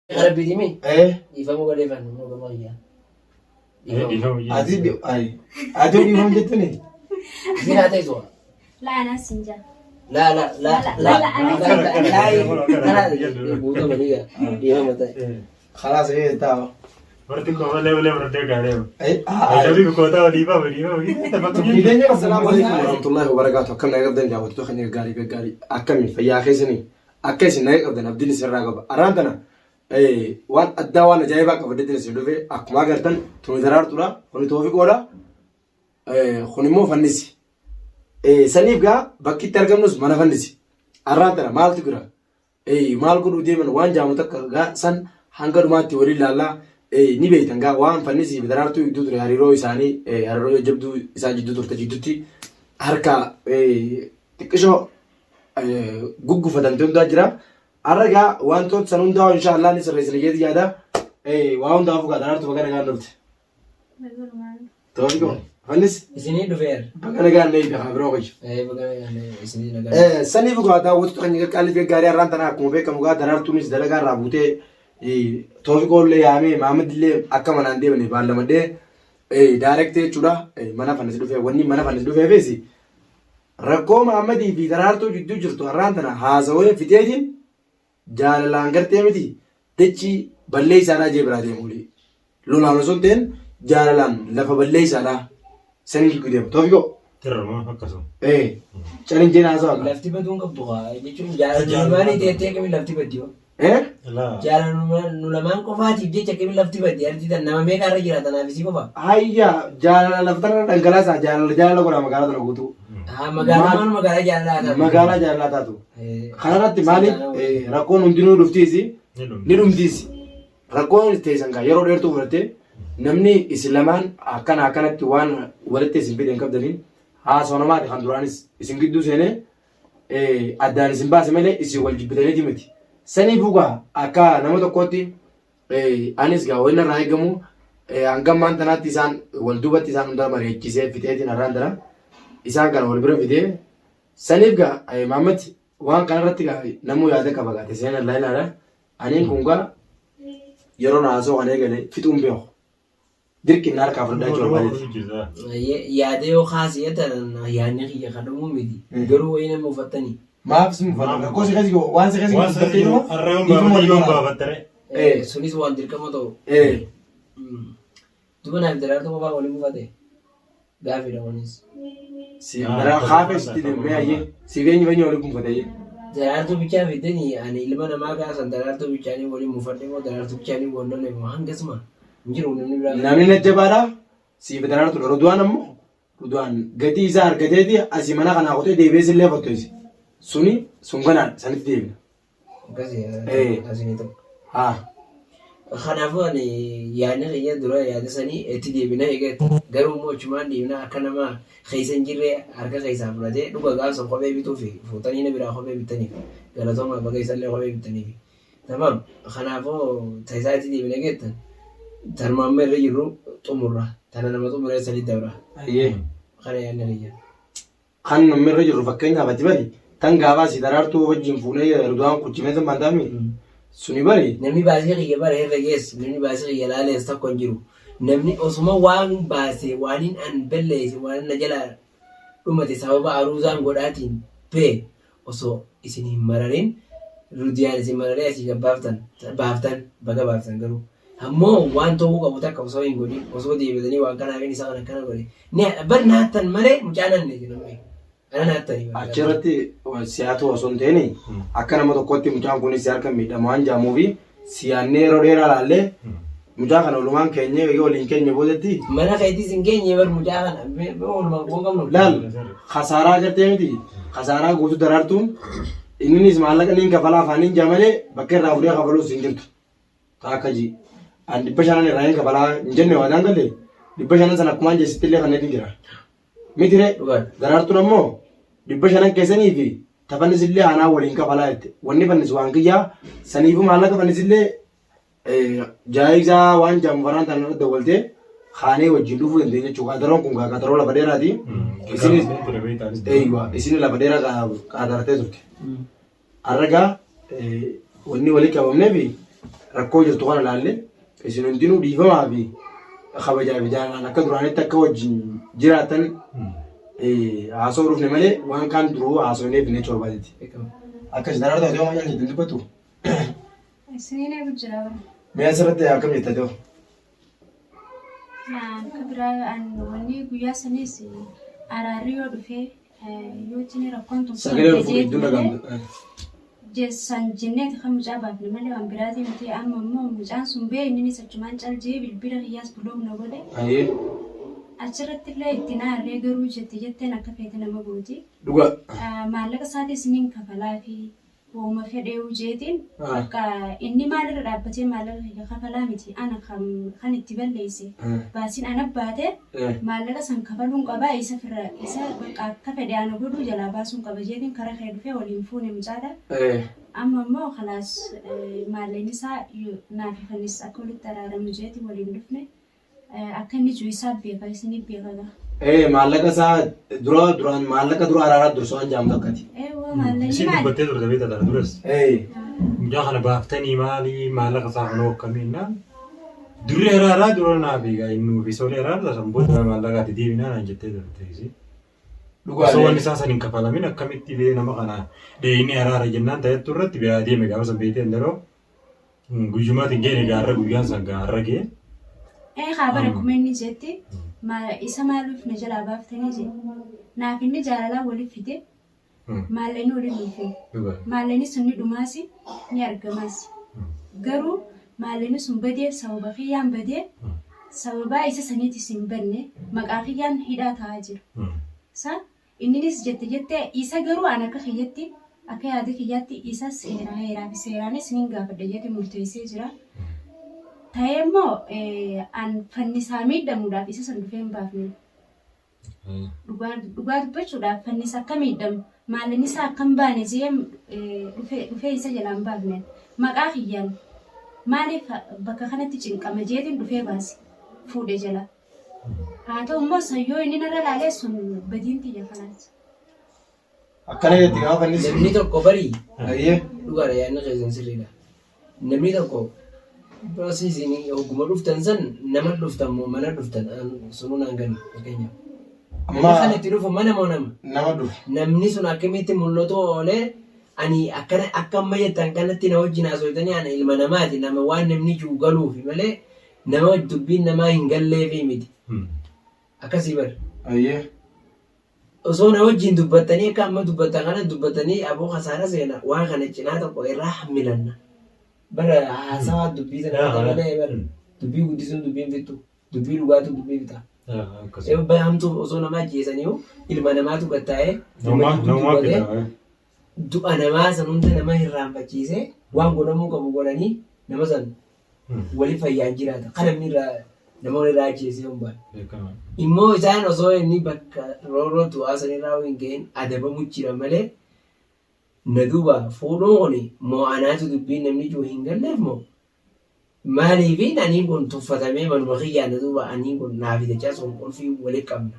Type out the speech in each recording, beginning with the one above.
Rabbiiti mi? Eh. Dhiifama godheefan immoo gama kiyyaa. Dhiifama. Ati ay. Ati dhiifama jettuni? Isin haa ta'e su'a. Laa anaas hin jaa. La la la la La, la, la la guutuu manii dhiifama ta'e. Khalaas eh ta'a. Barti koo malee malee bartee gaarii. Eh. Ah. Ajabi kootaa dhiifama dhiifama. Assalaamu alaikum warahmatullahi wabarakatuh. Akkam nagaa qabdan daawwattoota keenya gaarii gaggaarii. Akkami fayyaa keessanii akka isin nagaa qabdan abdiin isinirraa qaba. Arraan tana waan addaa waan ajaa'ibaa qabadheetiin isin dhufe akkuma agartan tuni daraartuudha. Kuni toofiqoodha. Kun immoo fannisi. Saniif gaa bakki itti argamnus mana fannisi. Arraan tana maaltu jira? Maal godhuu deeman waan jaamu takka gaa san hanga dhumaatti waliin laallaa ni beektan gaa waan fannisii fi daraartuu gidduu ture hariiroo isaanii hariiroo jajjabduu isaan jidduu turte jidduutti harka xiqqishoo guggufatamte hundaa jira. Har'a gaa wantoota san hundaa inshaallah ni sirreessina jeeti yaada. Waa hundaafuu gaa daraartuu baga nagaan dhufte. Toofiqoo fannis Isinii dhufeera. baga nagaan na eegda haa biroo qoyyu. Baga nagaan isinii nagaan. Saniif gaa daawwattoota keenya qaqqaalii fi gaarii har'aan tana akkuma beekamu gaa daraartuunis dalagaa irraa buutee Toofiqoo illee yaamee Maamad illee akka manaan deemne baallamadhee direct jechuudha mana fannis dhufee wanni mana fannis dhufeefis Rakkoo Mahammadii fi Daraartuu jidduu jirtu har'aan tana haasawee fixeetiin jaalalaan gartee miti dachii balleessaadhaa jee biraa deemu wly. Lolaan osoo hin ta'in jaalalaan lafa balleessaadhaa sanii jidduu deema. Toofiqoo. Tirama akkasuma. Ee calin jeen haasawaa. Lafti baduu hin qabdu kaa jechuun jaalalummaan teettee akkamiin lafti baddi hoo? Eh? Laa. Jaalaluma nu lamaan qofaatiif jecha akkamiin lafti baddi arti tan nama meeqa irra jira tanaaf isii qofa. Hayya jaalala lafa tana dhangalaasaa jaalala jaalala godhaa magaalaa tana guutuu. Haa magaalummaan magaalaa jaalalaa taatu. Magaalaa jaalalaa taatu. Kanarratti maaliif rakkoon hundinuu dhuftiisi ni dhumtiisi. Rakkoon teessan kaa yeroo dheertuu fudhattee namni isin lamaan akkana akkanatti waan walitti isin fide hin qabdaniin haasoo namaati kan duraanis isin gidduu seenee addaan isin baase malee isin wal jibbitaniiti miti. Saniifuu gaa akka nama tokkootti anis gaa wanni irraa eegamu hanga ammaan tanaatti isaan wal duubatti isaan hundaa mari'achiisee fixeetiin har'aan tana isaan kana wal bira fidee saniif gaa Mahammad waan kanarratti gaa namuu yaada qaba gaa teseen allaa ilaala aniin kun gaa yeroo na haasoo kan eegale fixuun beeku. Dirqin na harkaa fudhadhaa jechuu barbaadeeti. Yaada yoo kaase jettan yaadni kiyya kan dhumuu miti. Garuu wayii nama ufattanii. Maaf si mufata? Rakkoo si keessa jiru waan si keessa jiru Waan dubbattee jiru har'a yoon dhiifama baafatte walii yoon godhaa. baafattare. Sunis waan dirqama ta'u. Duba naaf daraartuu qofaa waliin mufate. Gaafiidha kunis. Si daraa kaafee sitti deemee ayyee si eenyu eenyu waliin mufate ayyee. Daraartuu bichaa fiddanii ani ilma namaa kaasan daraartuu bichaanii waliin mufadhe moo daraartuu bichaanii wal lole moo hangasuma hin jiru namni biraa. Namni najjabaadha siif daraartuudha. Ruduwaan ammoo Ruduwaan gatii isaa argateeti asii mana kanaa kutee deebi'ee sillee fottoyse. Suni sun ganaan sanitti deebina. Akkasii Eh. asii ta'u. Haa. Kanaafuu ani yaadni kiyya dura yaada sanii itti deebina eegatte. Garuu immoo achumaan deebina akka nama keessa hin jirre harka keessaa fudhatee dhuga gaaf san kophee bituufi fuutanii na biraa kophee bittaniif galatoomaa baga isallee kophee bittaniif. Tamaam kanaafuu ta isaa itti deebina eegattan tanuma amma irra jirru xumurra tana nama xumuree sanitti dabra. Ayyee. Kana yaadni kiyya. Kan namni irra jirru fakkeenyaaf ati bari tan gaafaa si daraartuu wajjin fuunee Ruduwaan kuchimee san baantaami suni bari Namni baasii kiyya bara herregees namni baasii kiyya laalees tokko hin jiru. Namni osuma waan baase waaniin an balleesse waan na jalaa dhumate sababa aruuzaan godhaatiin bee osoo isin hin mararin Rudiyaan isin mararee asii gad baaftan baaftan baga baaftan garuu ammoo waan ta'uu qabu takka osoo hin godhin osoo deebitanii waan kanaafin isa kana akkana godhe ni bar naattan malee mucaa nanne isin amma ana naattanii bar. Achirratti si'aatu osoo hin ta'in akka nama tokkotti mucaan kunis si harka miidhama waan jaamuufi si'aannee yeroo dheeraa laallee mucaa kana olumaan keenyee eegee waliin keenya boodatti Mana keetis hin geenye bar mucaa kana walumaan quban qabnu. laal kasaaraa gartee miti kasaaraa guutuu daraartuun inninis maallaqa niin kafalaa afaaniin jaa malee bakka irraa fudhee kafaluus hin jirtu. Taakka ji. An 500 irraa hin kafalaa hin jenne waadaan galle 500 sana akkumaan jeessitti illee kanneetiin jira. Miti ree Dhugaadha. daraartuun ammoo 500 keessanii fi tafannis illee anaa waliin kafalaa jette. Wanni fannis waan kiyyaa saniifuu maallaqa fannis illee jaayizaa waan jaamu faraan tana irra dawwaltee kaanee wajjin dhufuu dandeenya jechuudha. Qaxaroon kun gaa qaxaroo lafa dheeraati. Isinis eeywa isin lafa dheeraa qaxartee turte. Har'a gaa wanni walii qabamnee fi Rakkoo jirtu kana laalle isin hundinuu dhiifamaa fi kabajaa fi jaalalaan akka duraanitti akka wajjin jiraatan haasa'uu dhufne malee waan kaan duruu haasofnee finne jechuu barbaadeeti. Akkas daraartuu ati yoo maal jettu dubbattu? Isiniin eegu jira bara. Mee asirratti akkam jetta ta'u? Akka biraa an wanni guyyaa sanis araarri yoo dhufe yoo jini rakkoon tun Sagalee ol fuudhi hedduun dhaga'amtu. San jenneeti kan mucaa baafne malee waan biraatii miti. Amma immoo mucaan sun bee inninis achumaan cal jee bilbila kiyyaas block na godhe. Ayyee. Achirratti illee itti na arree garuu jette jetteen akka feete nama gooti. Dhugaa. Maallaqa isaatis nin kafalaafi. Woma fedheeyu jeetiin bakka inni maalirra dhaabbatee maallaqa kiyya kafalaa miti ana kan itti balleesse baasiin ana baate maallaqa san kafaluun qaba isa firra isa bakka akka fedhe ana godhuu jalaa baasuun qaba jeetiin kara kee dhufee waliin fuune mucaadha. Amma immoo kalaas maallaqni isaa naafi kanis akka walitti araaramu jeetiin waliin dhufne. Akka inni jiru isaa beeka isinii beeka gaa. Ee maallaqa isaa dura duraan maallaqa dura araaraa dursa waan jedhamu takkati. Ee waa maallaqni Isiin maali? dubbattee turte beektaa tana duras. Ee Mucaa kana baaftanii maali maallaqa isaa kanoo akkamiin naan durri araaraa dura naa beekaa inni fi solee araarsa san booda maallaqa ati deebinaa naan jettee turte isiin. dhugaa. Osoo wanni isaa san hin kafalamin akkamitti bee nama kana dheeyinee araara jennaan ta'ettu irratti biraa deeme gaafa san beektee hin Guyyumaati hin geene gaarra guyyaan san gaarra gee. Ee haa bara akkuma inni jetti isa maaliif na jalaa baaftanii jedhe. Naaf inni jaalalaa waliif fide maallaqni waliin nuuf hin. Maallaqni sun ni dhumaasi ni argamaasi. Garuu maallaqni sun badee sababa kiyyaan badee sababaa isa saniitis hin badne maqaa kiyyaan hidhaa ta'aa jira. Sa Inninis jette jette isa garuu an akka kiyyatti akka yaada kiyyaatti isa seera heeraa fi seeraanis nin gaafadha jedhe murteessee jira. Ta'ee immoo an fannisaa miidhamuudhaaf isa san dhufee hin baafne. Dhugaa dhugaa dubbachuudhaaf fannisa akka miidhamu maallaqni isaa akka hin baane jee dhufee isa jalaa hin baafne. Maqaa kiyyaan maaliif bakka kanatti cinqama jeetiin dhufee baase fuudhe jalaa. Haa ta'u immoo san yoo inni narra laalee sun badiin tiyya kanaati. Akkana jetti gaafa innis. Namni tokko barii Ayyee. dhugaadha yaadni keessan sirriidha. Namni tokko biras isin hogguma dhuftan san nama dhuftan moo mana dhuftan sunuu naan galu fakkeenyaaf. Namni Amma kan itti dhufu mana moo nama? nama dhufe. Namni sun akkamitti mul'atu oolee ani akkana akka amma jettan kanatti na wajjin haasofitanii ani ilma namaati nama waan namni jiru galuufi malee Nama dubbiin namaa hin galleefii miti. Akkasii bar. Ayyee. Osoo na wajjin dubbattanii akka amma dubbattan kana dubbattanii aboo kasaara seena waan kana cinaa tokko irraa hammilanna. Bara haasawaa dubbii sana Yaa, malee bar dubbii guddisuun dubbiin fixxu dubbii dhugaatu dubbii fixa. Akkasuma. Eebba hamtuu osoo nama ajjeesaniiyu ilma namaatu gattaa'ee ilma Namaa jidduu namaa dubbatee fida. du'a namaa san hunda nama hirraanfachiisee waan godhamuu qabu godhanii nama san wali fayyaan jiraata. Kan namni irraa nama walirraa ajjeesee hin baane. Beekama. Immoo isaan osoo inni bakka roorroo du'aa sanirraa hin ga'in adabamu jira malee na duuba fuudhuun kun moo anaatu dubbiin namni jiru hin galleef moo maaliifi aniin kun tuffatamee manuma kiyyaan na duuba aniin kun naa fidachaa sun qulfii wali qabna.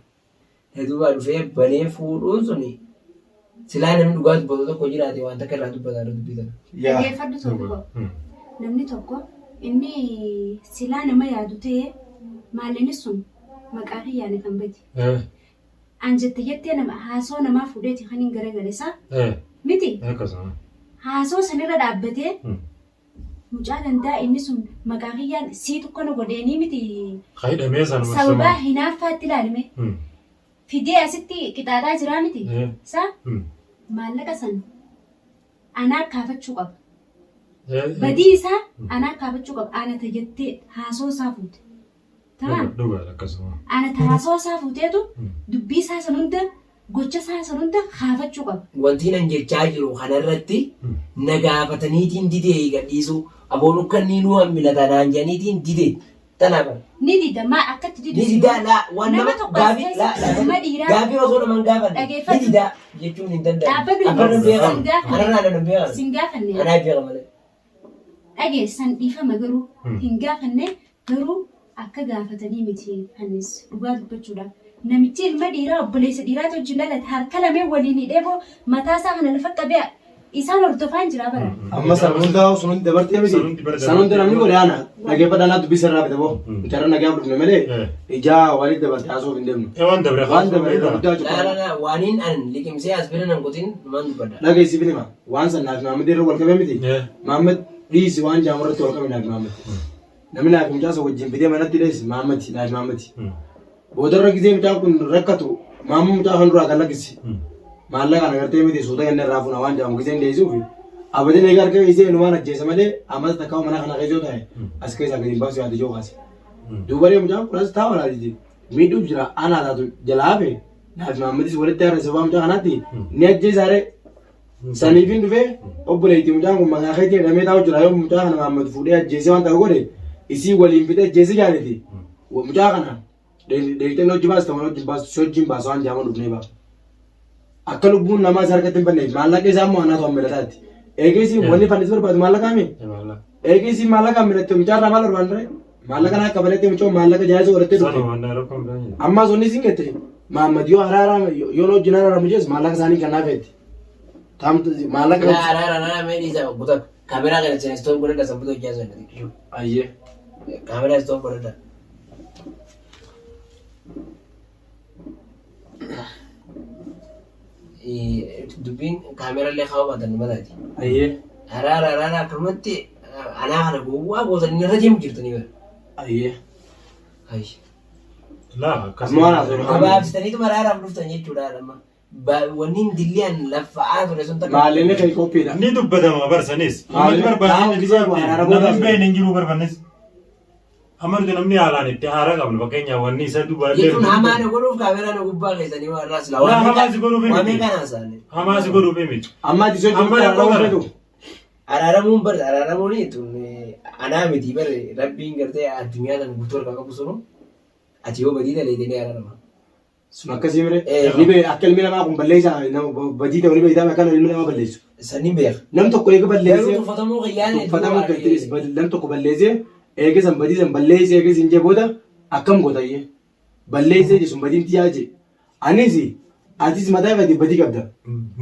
Na duuba dhufee banee fuudhuun suni silaa namni dhugaa dubbatu tokko jiraate waan takka irraa dubbata irra dubbii tana. Yaa. Dhaggeeffadhu tokko. Namni tokko inni silaa nama yaadu ta'e maallaqni sun maqaa kiyyaani kan bade. An jette jettee nama haasoo namaa fuudheeti kan hin garagale isaa miti. Akkasuma. Haasoo sanirra dhaabbatee mucaa gandaa inni sun maqaa kiyyaan siitu akkana godheenii miti. Ka hidhamee sanuma Sababaa hinaaffaatti ilaalime. Fidee asitti qixaaxaa jiraa miti. Isaa maallaqa san anaa kaafachuu qaba. Badii isaa anaa kaafachuu qaba. Ana ta jettee haasoo isaa fuute. Tamam. Dhugaadha akkasuma. Ana ta haasoo isaa fuuteetu dubbii isaa san hunda gocha isaa san hunda kaafachuu qaba. Wantiin an jechaa jiru kanarratti na gaafataniitiin didee gadhiisuu aboon ukkanni nuu hammilata naan jedhaniitiin didee tanaaf Ni dida maa akkatti didu ni didaa laa waan Nama nama tokko as gaafii laa keessa laa nama dhiiraa gaafii osoo nama hin gaafanne ni Dhageeffadhu. didaa jechuun hin danda'amu. Dhaabbadhu Akkan hin sin beekamu. gaafanne. Anarraa nan hin beekamu. Sin gaafanne. Anaa beeka malee. Dhageessan dhiifama garuu hin gaafanne garuu akka gaafatanii miti anis dhugaa dubbachuudhaaf. Namichi ilma dhiiraa obboleessa dhiiraatu wajjin dhalate harka lameen waliin hidhee boo mataa isaa kana lafa qabee Isaan hordofaan jira bara. Amma san hundaa sun hundi dabartee miti. San hundi bara San hundi namni godhe ana. Dhageeffadhaa naa dubbii sirraa bita boo. Mucarra nagaa dhufne malee ijaa walitti dabarte haasoo hin deemnu. Waan dabre Waan dabre irra guddaa Laa cuqqaa. laa laa waaniin an liqimsee as bira nan kutin maan dubbadha. Dhageessi bilima. Waan san naaf Maammed irra wal qabee miti. Maammed dhiisi waan jaamu irratti wal qabe naaf Maammed. Namni naaf mucaa san wajjin fidee manatti dheessi Maammed naaf Maammed. Boodarra gizee mucaan kun rakkatu maamma mucaa kan duraa kan lakkisi. Maallaqa kana gartee miti suuta kennee irraa fuuna waan jedhamu gizeen dheessuuf abadan eega harka keessee inumaan ajjeesa malee ammas takka mana kana keessa yoo ta'e as keessaa gadi hin baasu yaada ijoo kaase. Duubaree mucaan kun as taa'u laatiti miidhuuf jira anaa taatu jalaa hafe naaf maammadis walitti haara sababa mucaa kanaatti ni ajjeesaare. Saniifin dhufee obboleettii mucaan kun maqaa keetiin hidhamee taa'u jira yoo mucaa kana Mahammad fuudhee ajjeesee waan ta'u godhe isii waliin fixee ajjeesee jaaliti. Mucaa kana dheeyxeen hojii baasta waan hojii baastu si hojiin baasa waan jaaman dhufnee ba'a. Akka lubbuun namaa isa harkatti hin banneef maallaqa isaa immoo anaatu hambilataatti. Eegee isiin wanni fannis barbaadu maallaqa mii? Eegee isiin maallaqa hambilatte mucaa irraa maal barbaadne? Maallaqa naa qabaletti mucaa maallaqa jaayisa godhattee dhufte. Ammaa sunni isin gette Mahammad yoo araara yoo wajjin araaramu jees maallaqa isaanii kan naafeetti. Taamtu maallaqa Laa araara araara mee dhiisa guta kaameraa kana isin stop godhadha sammuu hojjaa sana. Ayyee. Kaameraa stop godhadha. Dubbiin kaameraa illee kaa'uu baatan nama taati. Ayyee. Araara araara akkanumatti anaa kana gowwaa gootanii irra deemu jirtanii bara. Ayyee. Ayi. Laa akkas. Amma waan haasofnu. Gabaabsitaniituma araaraaf dhuftan jechuudha amma. Wanni dilliyaan laffa'aa ture sun takka. Maallaqni kee qophiidha. Ni dubbatama barsanis. Maal- Namni barbaadne Taa'u gisee waa araara booda namni beekne hin jiru barbaannes. Amma nuti namni haalaan itti haara qabnu fakkeenyaaf wanni isa dubbaallee. Jechuun hamaa na godhuuf kaameraa na gubbaa keessanii waan irraa silaa. Laa, hamaa si godhuuf Waa miti. meeqa haasa'an? Hamaa si godhuuf miti. Amma ati sochii Amma rakkoo araaramu kana. feetu. Araaramuun bar araaramuun tun anaa miti bar rabbiin gartee addunyaa tan guutuu harkaa qabu sunu ati yoo badii daleeyde ni araarama. Sun akkasii mire. Ni bee akka ilmi namaa kun balleessaa nama badii ta'u ni beektaa akka ilmi namaa balleessu. San ni beeka. Nam tokko eega Garuu balleessee tuffatamuu kiyyaan tuffatamuu gartee nam tokko balleessee eega san badii san balleessee eega sin jee booda akkam gootayyee balleessee je sun badiin tiyyaa je anis atis mataa keetii badii qabda.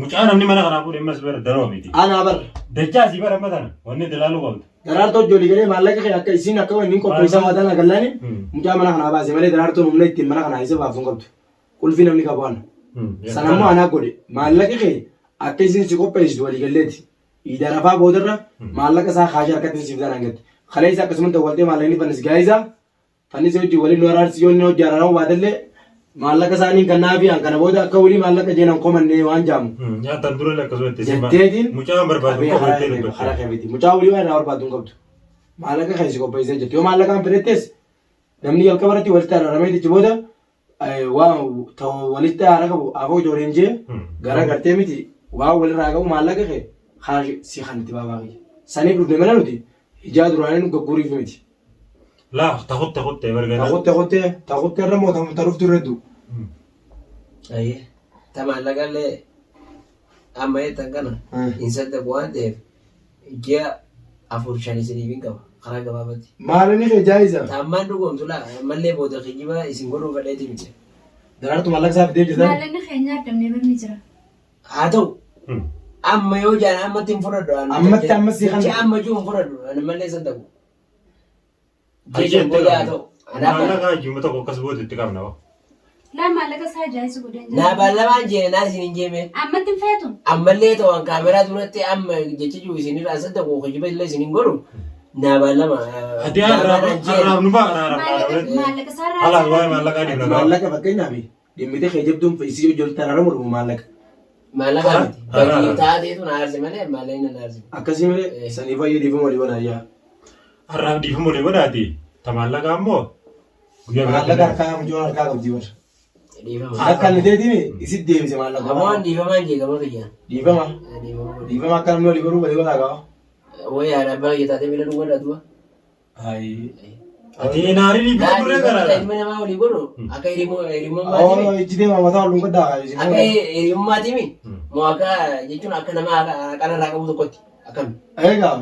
Mucaa namni mana kanaa fuudhe ammas bara daroo miti. Anaa bara. Dachaa asii bara amma tana wanni itti ilaaluu qabdu. Daraartuu hojii galee maallaqa kee akka isiin akka inni qopheessaa waa tana gallaani mucaa mana kanaa baase malee daraartuun humna ittiin mana kanaa isa baaftuu hin qabdu. Qulfii namni qabu ana. Sana immoo anaa godhe maallaqa kee akka isiin si qopheessitu walii galleeti. Iida rafaa boodarra maallaqa isaa kaashee harkatti siif danaan gatte. Kaleessa akkasuma dawwaltee maallaqni fannis gaayisaa Fannisee hojii waliin nu araarsi yoo inni hojii araaramuu baatellee maallaqa isaaniin kan naafi an kana booda akka walii maallaqa jeenan komannee waan jaamu. Nyaatan dura akkasuma itti sima. Jetteetiin Mucaan barbaadu qabee qofa karaa itti kee dubbatte. karaa kee miti. Mucaa walii waan irraa barbaaddu hin qabdu. Maallaqa kee si qopheessee jirti. Yoo maallaqaan fedhettes namni jalqaba irratti walitti araaramee jechi booda waan ta'u walitti haara qabu afoo ijoolleen jee gara gartee miti waan walirraa qabu maallaqa kee karaa si kan itti baabaa kiyya. Saniif dhufne mana nuti ijaa duraanii nu gagguriif miti. Laa ta kutte kutte bargana. Ta kutte kutte ta kutte irra moo ta dhuftu irra hedduu. Ayyee. Ta maallaqallee amma jettan kana hin saddaqu waan ta'eef ji'a 4 5 isiniif hin qaba karaa gabaabatti. Maalinni kee jaayisa. Ta ammaan dhugoomtu laa ammallee booda kijiba isin godhuu fedheeti miti. Daraartu maallaqa isaa fidee jirtan. Maallaqni keenya addamnee barni jira. Haa ta'u amma yoo jaan ammatti hin fudhadhu. Ammatti amma si kan- Jecha amma jiru hin fudhadhu ani mallee saddaqu. Hayyee Jecha itti booda haa qabna. ta'u. Anaaf Maallaqa ji'uma tokko akkas booda itti qabna. Laa maallaqa isaa jaayisa godheen jira. Naa baallamaan jeene naa isin hin jeeme. Ammatti hin feetu. Ammallee ta'u an kaameraa duratti amma jecha jiru isin irraa saddaqu kijiba illee isin hin godhu. Naa baallama. Ati har'aaf nu ba'a araaraaf Maallaqa maallaqa isaa irraa Halaas waa'ee maallaqaa dhibna. Maallaqa fakkeenyaaf dhimmite kee jabduun isii hojii araaramu dhufu maallaqa. Maallaqa miti. Badii taateetu na aarse malee maallaqni na aarse. Akkasii malee sanii fayyee dhiifama walii godhaa yaa. Har'aaf dhiifama walii godhaati. Ta maallaqaa immoo guyyaa biraatti. Maallaqa harkaa mucaan harkaa qabdi bara. Dhiifama. Akka inni teetiin isit deebise maallaqa. Amoon dhiifamaan jeeqama kiyyaan. Dhiifama. Dhiifama. Dhiifama akka namni walii godhuu walii godhaa qaba. Wayi haadha abbaa kiyya taatee miila duwwaa du'a. Ayi. Ati naarii dhiifama turee garaadha. Ilmi namaa walii godhu akka hiriyummaa Oo ijji deema mataa ol dhungadhaa. Akka hiriyummaati mi? Moo akka jechuun akka nama qanarraa qabu tokkotti akkami? Eegaa.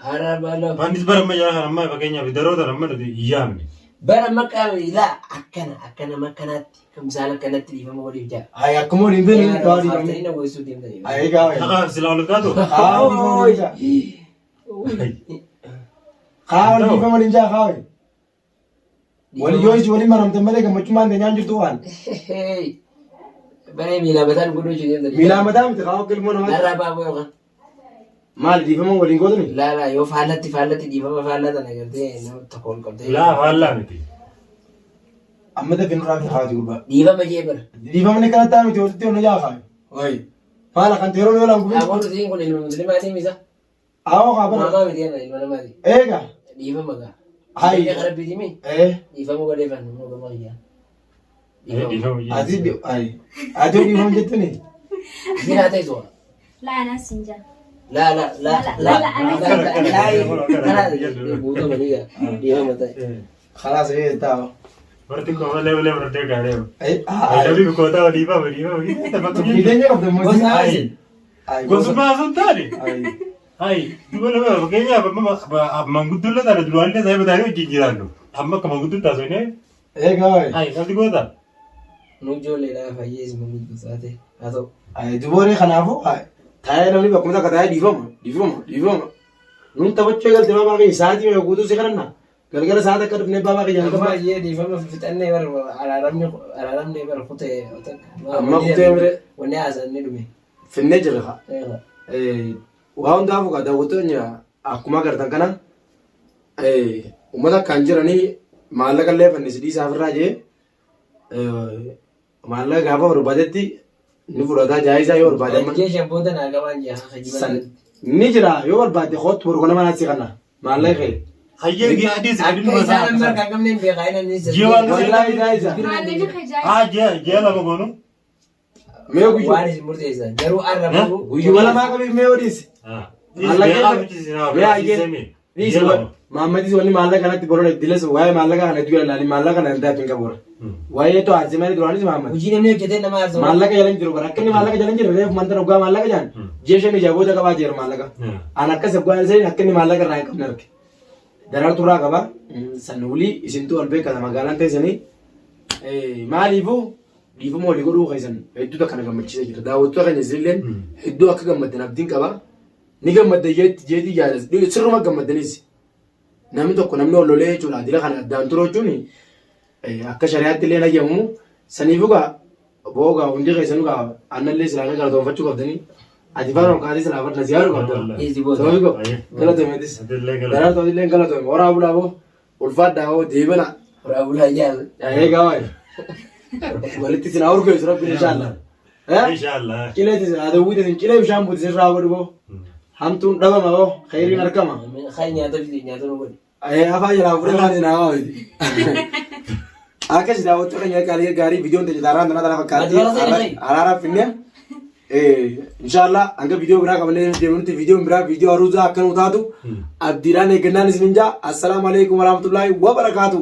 Haadha abbaa lama. Fandis bara ammayyaa kana ammaa fakkeenyaaf daroo tana amma nuti hin yaamne. Bara maqaa laa akkana akka nama akkanaatti akka misaala akkanatti dhiifama godhiif jaa. Ay akkuma waliin beeknu Yaa kaa nama dhiifamni. faaftanii na goysuu deemtanii. Ay gaa wayi. Dhaqaa silaa ol kaatu. Kaa dhiifama waliin jaa. Kaa waliin dhiifama waliin jaa kaa wayi. Wali yoo isin waliin maramtan malee gammachummaan teenyaan jirtu waan. Baree miilaa mataan godhuu jechuun deemtanii. Miilaa mataa miti kaa akka ilmoo namaatti. Narraa baaboo yookaan. Maali dhiifama waliin gootani? Laa laa yoo faallatti faallatti dhiifama faallaa tana gartee nama tokko ol qabdee. Laa faallaa miti. Amma dafii nurraa fi haati gurbaa. Dhiifama jee bara. Dhiifamni kana taa miti walitti onna jaa kaa. Wayi. Maala kan teeroo yoo laan gubee. Aboon isiin kun ilma muslimaatii misa. Awoo kaa bara. Maamaa miti ilma namaati. Eega. Dhiifama gaa. Hayi. Inni karaa bitimii. Eh. Dhiifama godhee fannu immoo gama kiyyaa. Dhiifama. Dhiifama Ati ayi. Ati dhiifama jettuni. Isiin haa ta'e su'a. Laa anaas hin jaa. Laa laa laa La, laa la, laa la, laa guutamanii gaa dhiifama ta'e. Khalaas ee taa. Warti koo malee malee murtee gaarii. Eh. Ah. Namni bikoota dhiifama dhiifama. Fiidenya qabda Gosa mootii. haasi. Ayi. Gosa. Gosummaa sun taane. Ayi. Hayi duba nama fakkeenyaaf amma manguddoo tana duraallee saayiba taanee wajjin jiraannu. Amma akka manguddoo taasifnee Eega wayi. hayi qabdi goota. Nu ijoolleedhaa fayyees manguddoo taate haa ta'u. Ayi dubooree kanaafuu taa'ee namni bakkuma takka taa'ee dhiifama dhiifama dhiifama. Nuun taphachuu eegalte baabaa kiyya sa'aatii meeqa guutuu si kadhanna. Galgala sa'aata akka dhufnee baabaa kiyya Amma hanga baay'ee dhiifama fixannee bar araaramni araaramni bar kutee Amma kutee mire. Wanni haasaan ni dhume. Finnee jirra kaa. Waa hundaafuu kaa daawwattoonni akkuma agartan kana uummata akkaan jiranii maallaqa illee fannisi dhiisaa ofirraa jee maallaqa gaafa barbaadetti ni fudhataa jaayisaa yoo barbaade amma Ji'a shan booda naa qabaan ji'a san ni jira yoo barbaade kootu boru kana manaa si kanna maallaqa kee. Hayyee gii adiis Akka adiin isaan amma masaa. harkaa qabneen beekaa inni Ji'a waan Wallaahi jaayisaa. Maallaqni kee jaayisa. Haa ji'a ji'a lama goonu. Mee guyyuu Waan isin murteessan garuu arra garuu guyyuma lamaa qabiif mee odiisi. Dhiisi Maammadis wanni maallaqa kanatti bolola iddiles waa'ee maallaqa kana iddoo ilaalii maallaqa kana hin taatu hin qabu. Waa'ee too aarsi malee duraanis Maammad. Hojii namni hojjetee nama aarsa. Maallaqa jala hin jiru bara akka inni maallaqa jala hin jirre reefu manta dhugaa maallaqa jaan ji'a shan ijaa booda qabaa jira maallaqa. An akkas dhugaa hin akka inni maallaqa irraa hin qabne arge. Daraartu irraa qaba. San wulii isintuu ol beekata magaalaan teessanii. Maaliifuu dhiifama walii godhuu keessan hedduu takka na gammachiisee jira. Daawwattoota keenya isinilleen hedduu akka gammaddan abdiin qaba. Ni gammadda jeetii yaada sirruma gammaddanis. Namni tokko namni ol lolee jechuudha dila kana addaan turuu jechuun akka shari'aatti illee hayyamu. Saniifuu gaa boogaa hundi keessanuu gaa annallee silaa na galatoonfachuu qabdanii. Ati faana ol kaatee silaa farda ziyaaruu qabda. Easy booda. Sababii qabu. Galatoomedis. Daraartuu illee galatoome. Horaa bulaa boo. Ulfaadhaa hoo deebana. Horaa bulaa jaal. Eegaa waayee. Walitti isin haa urgeessu rabbiin inshaallah. Inshaallah. Cilee isin haa dawwiite isin cilee bishaan buute isin irraa godhu boo. Hamtuun dhabama boo khayriin argama. Kan nyaata fide nyaata nu godhe. Afaan jalaa fuudhee afaan isin haa waamiti. Akkas daawwattoota keenya gaarii gaarii viidiyoon ta'e taaraan tana tana fakkaatti araaraaf finne. Inshaallah hanga viidiyoo biraa qabannee deemnutti viidiyoon biraa viidiyoo aruuzaa akka nu taatu abdiidhaan eeggannaan isin hin jaa. Assalaamu alaikum warahmatullaahi wabarakaatu.